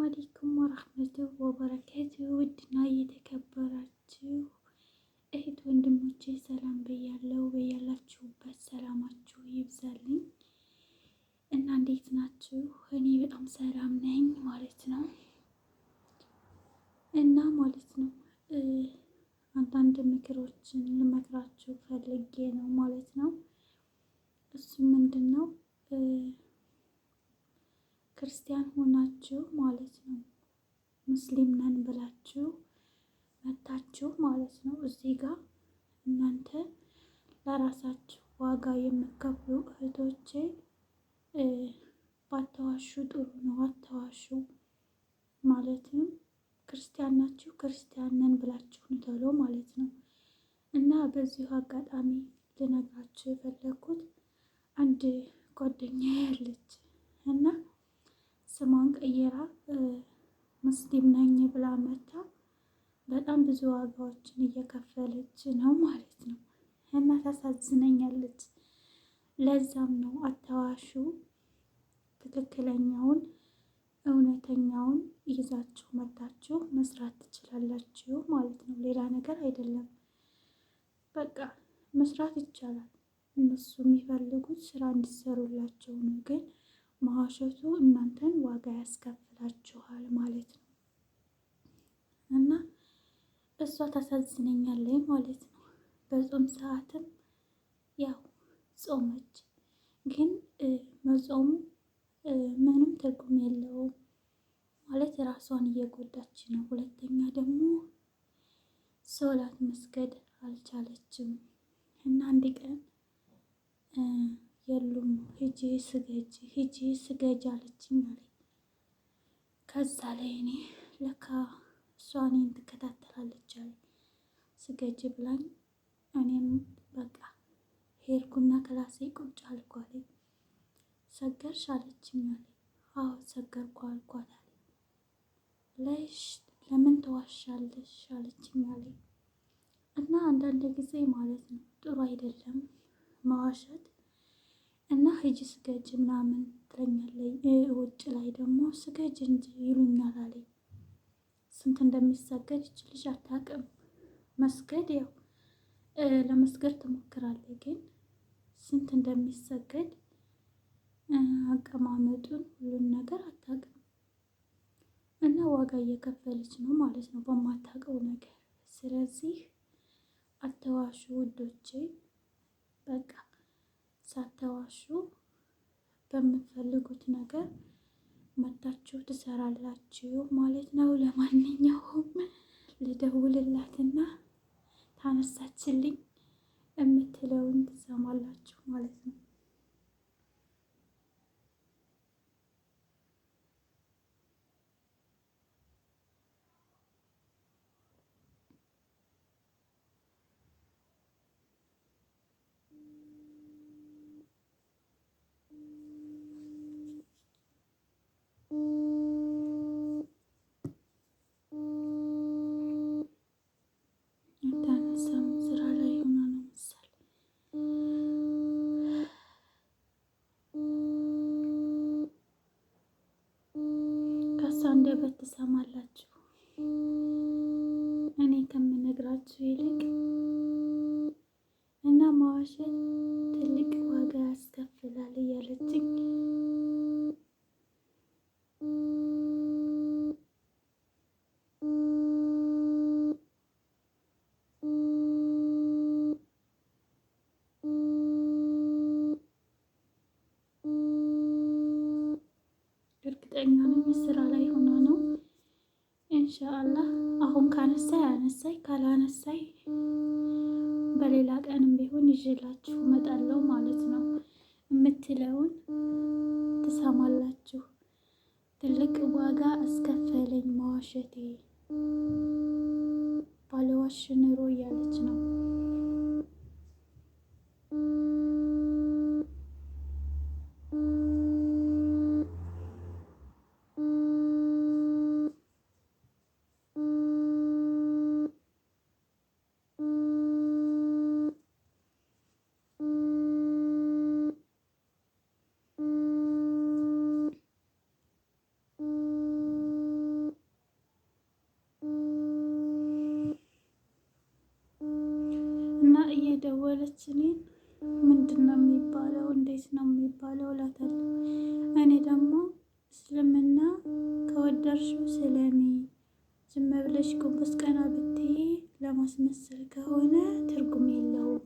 አለይኩም ወረህመቱላሂ ወበረካቱ። ውድና እየተከበራችሁ እህት ወንድሞቼ ሰላም ብያለሁ። በያላችሁበት ሰላማችሁ ይብዛልኝ እና እንዴት ናችሁ? እኔ በጣም ሰላም ነኝ ማለት ነው። እና ማለት ነው አንዳንድ ምክሮችን ልመክራችሁ ፈልጌ ነው ማለት ነው። እሱ ምንድን ነው ክርስቲያን ሆናችሁ ማለት ነው ሙስሊም ነን ብላችሁ መታችሁ ማለት ነው። እዚህ ጋር እናንተ ለራሳችሁ ዋጋ የምከፍሉ እህቶቼ ባተዋሹ ጥሩ ነው። አተዋሹ ማለትም ክርስቲያን ናችሁ ክርስቲያን ነን ብላችሁ ነው ተብሎ ማለት ነው። እና በዚሁ አጋጣሚ ልነግራችሁ የፈለግኩት አንድ ጓደኛ ያለች እና ስሟን ቀይራ ሙስሊም ነኝ ብላ መታ በጣም ብዙ ዋጋዎችን እየከፈለች ነው ማለት ነው። እና ታሳዝነኛለች። ለዛም ነው አተዋሹ፣ ትክክለኛውን እውነተኛውን ይዛችሁ መታችሁ መስራት ትችላላችሁ ማለት ነው። ሌላ ነገር አይደለም። በቃ መስራት ይቻላል። እነሱ የሚፈልጉት ስራ እንዲሰሩላቸው ነው ግን መዋሸቱ እናንተን ዋጋ ያስከፍላችኋል ማለት ነው። እና እሷ ታሳዝነኛለች ማለት ነው። በጾም ሰዓትም ያው ጾመች፣ ግን መጾሙ ምንም ትርጉም የለውም ማለት ራሷን እየጎዳች ነው። ሁለተኛ ደግሞ ሶላት መስገድ አልቻለችም እና አንድ ቀን የሉም ሂጂ ስገጂ ሂጂ ስገጂ አለችኝ አለኝ። ከዛ ላይ እኔ ለካ እሷ እኔን ትከታተላለች አለኝ። ስገጂ ብላኝ እኔም በቃ ሄድኩና ክላሴ ቁጭ አልኩ አለኝ። ሰገርሽ አለችኝ አለኝ። አዎ ሰገርኩ አልኳት አለኝ። ለሽ ለምን ትዋሻለሽ አለችኝ አለኝ። እና አንዳንድ ጊዜ ማለት ነው ጥሩ አይደለም መዋሸት እና ሂጂ ስገጅ ምናምን ትለኛለች። ውጭ ላይ ደግሞ ስገጅ እንጂ ይሉኛል አለኝ። ስንት እንደሚሰገድ ይች ልጅ አታውቅም። መስገድ ያው ለመስገድ ትሞክራለች፣ ግን ስንት እንደሚሰገድ አቀማመጡን ሁሉን ነገር አታውቅም። እና ዋጋ እየከፈለች ነው ማለት ነው በማታውቀው ነገር። ስለዚህ አተዋሹ ውዶቼ፣ በቃ ሳተዋሹ በምትፈልጉት ነገር መታችሁ ትሰራላችሁ ማለት ነው። ለማንኛውም ልደውልላትና ታነሳችልኝ የምትለውን ትሰማላችሁ ማለት ነው። አታነሳም፣ ስራ ላይ ሆና ነው መሰል። ከሷ አንደበት ትሰማላችሁ እኔ ከምነግራችሁ ይልቅ። እና መዋሸት ትልቅ ዋጋ ያስከፍላል እያለችኝ እርግጠኛ ነኝ ስራ ላይ ሆና ነው። ኢንሻአላህ አሁን ካነሳይ አነሳይ፣ ካላነሳይ በሌላ ቀንም ቢሆን ይዤላችሁ እመጣለሁ ማለት ነው። የምትለውን ትሰማላችሁ። ትልቅ ዋጋ አስከፈለኝ መዋሸቴ፣ ባለዋሽ ኑሮ እያለች ነው። እያለች እኔን ምንድን ነው የሚባለው እንዴት ነው የሚባለው እላታለሁ። እኔ ደግሞ እስልምና ከወደድሽው ስለሚ፣ ዝም ብለሽ ጎንበስ ቀና ብትይ ለማስመሰል ከሆነ ትርጉም የለውም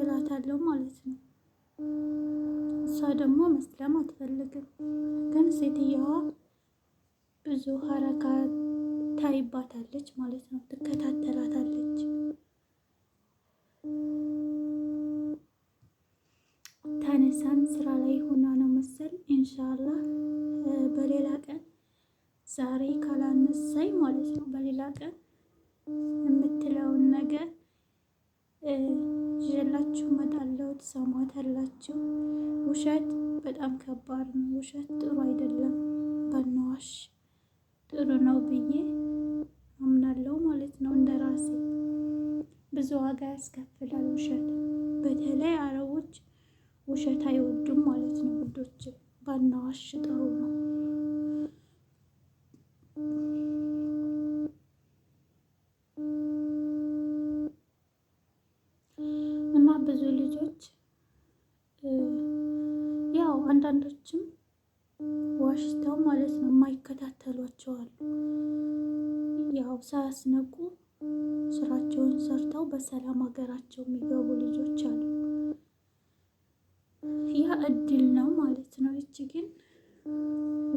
እላታለሁ ማለት ነው። እሷ ደግሞ መስለም አትፈልግም። ግን ሴትየዋ ብዙ ሀረካ ታይባታለች ማለት ነው፣ ትከታተላታለች። ታነሳም ስራ ላይ ሆና ነው መሰል። ኢንሻአላህ በሌላ ቀን ዛሬ ካላነሳኝ ማለት ነው በሌላ ቀን የምትለውን ነገር ይዤላችሁ እመጣለሁ። ትሰሟታላችሁ። ውሸት በጣም ከባድ ነው። ውሸት ጥሩ አይደለም። ባንዋሽ ጥሩ ነው ብዬ አምናለሁ ማለት ነው። እንደ ራሴ ብዙ ዋጋ ያስከፍላል ውሸት። በተለይ አረቦች ውሸት አይወዱም ማለት ነው ውዶች፣ ባናዋሽ ጥሩ ነው። እና ብዙ ልጆች ያው አንዳንዶችም ዋሽተው ማለት ነው የማይከታተሏቸው አሉ። ያው ሳያስነቁ ስራቸውን ሰርተው በሰላም ሀገራቸው የሚገቡ ልጆች አሉ። ያ እድል ነው ማለት ነው። ይቺ ግን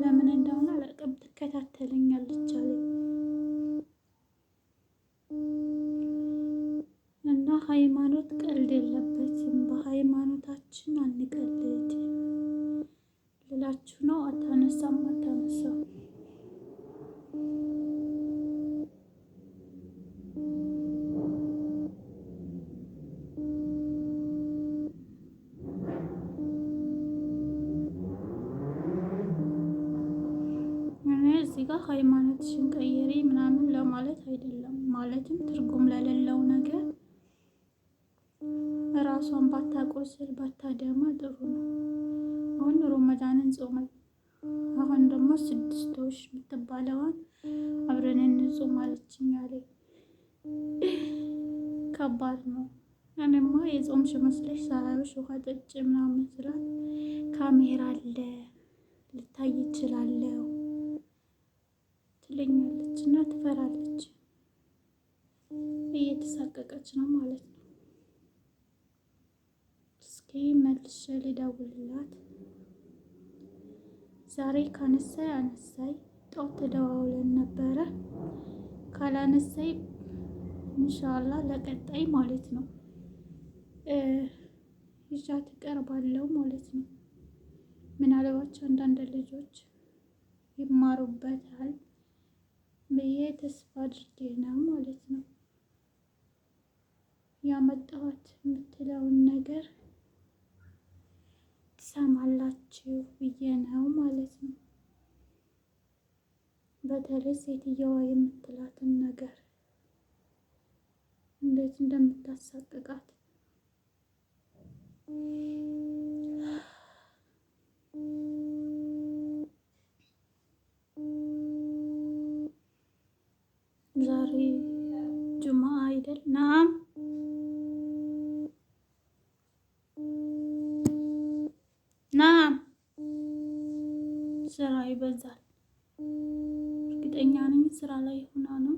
ለምን እንደሆነ አላውቅም ትከታተለኛለች አለ እና ሃይማኖት ቀልድ የለበትም። በሃይማኖታችን አንቀልድ ልላችሁ ነው። አታነሳም አታነሳም። እኔ እዚህ ጋር ሃይማኖትሽን ቀይሪ ምናምን ለማለት አይደለም። ማለትም ትርጉም ለሌለው ነገር ራሷን ባታቆስል ባታደማ ጥሩ ነው። አሁን ሮመዳንን ጾመን አሁን ደግሞ ስድስቶች የምትባለዋን አብረን እንጹም አለችኝ አለኝ። ከባድ ነው። እኔማ የጾምሽ መስለሽ ሳላዩሽ ውሃ ጠጭ ምናምን ስላት ካሜራ አለ ልታይ ይችላለሁ ትለኛለች እና ትፈራለች። እየተሳቀቀች ነው ማለት ነው። እስኪ መልሼ ልደውልላት። ዛሬ ካነሳይ አነሳይ፣ ጧት ተደዋውለን ነበረ። ካላነሳይ ኢንሻአላህ ለቀጣይ ማለት ነው ይዣት እቀርባለሁ ማለት ነው። ምናልባት አንዳንድ ልጆች ይማሩበታል ብዬ ተስፋ አድርጌ ነው ማለት ነው። ያመጣኋት የምትለውን ነገር ትሰማላችሁ ብዬ ነው ማለት ነው። በተለይ ሴትየዋ የምትላትን ነገር እንዴት እንደምታሳቅቃት ዛሬ ጁማ አይደል? ናም ናም ስራ ይበዛል። እርግጠኛ ነኝ ስራ ላይ ሆና ነው።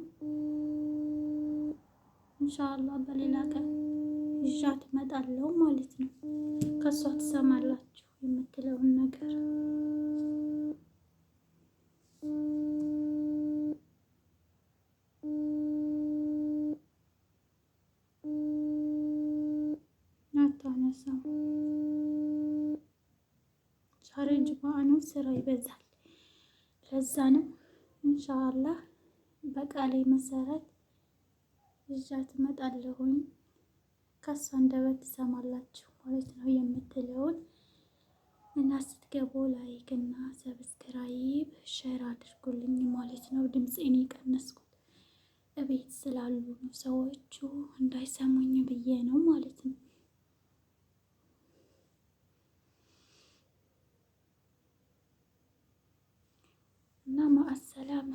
ኢንሻአላህ በሌላ ቀን ይዣት እመጣለሁ ማለት ነው። ከሷ ትሰማላችሁ የምትለውን ነገር። አታነሳም። ዛሬ ጁምአ ነው፣ ስራ ይበዛል። ለዛ ነው ኢንሻአላህ በቃሌ መሰረት ይዣት እመጣለሁኝ። ከሷ አንደበት ትሰማላችሁ ማለት ነው የምትለውን እና ስትገቡ like እና subscribe share አድርጉልኝ ማለት ነው። ድምፄን የቀነስኩት እቤት ስላሉ ነው ሰዎቹ እንዳይሰሙኝ ብዬ ነው ማለት ነው። እና ማአሰላማ።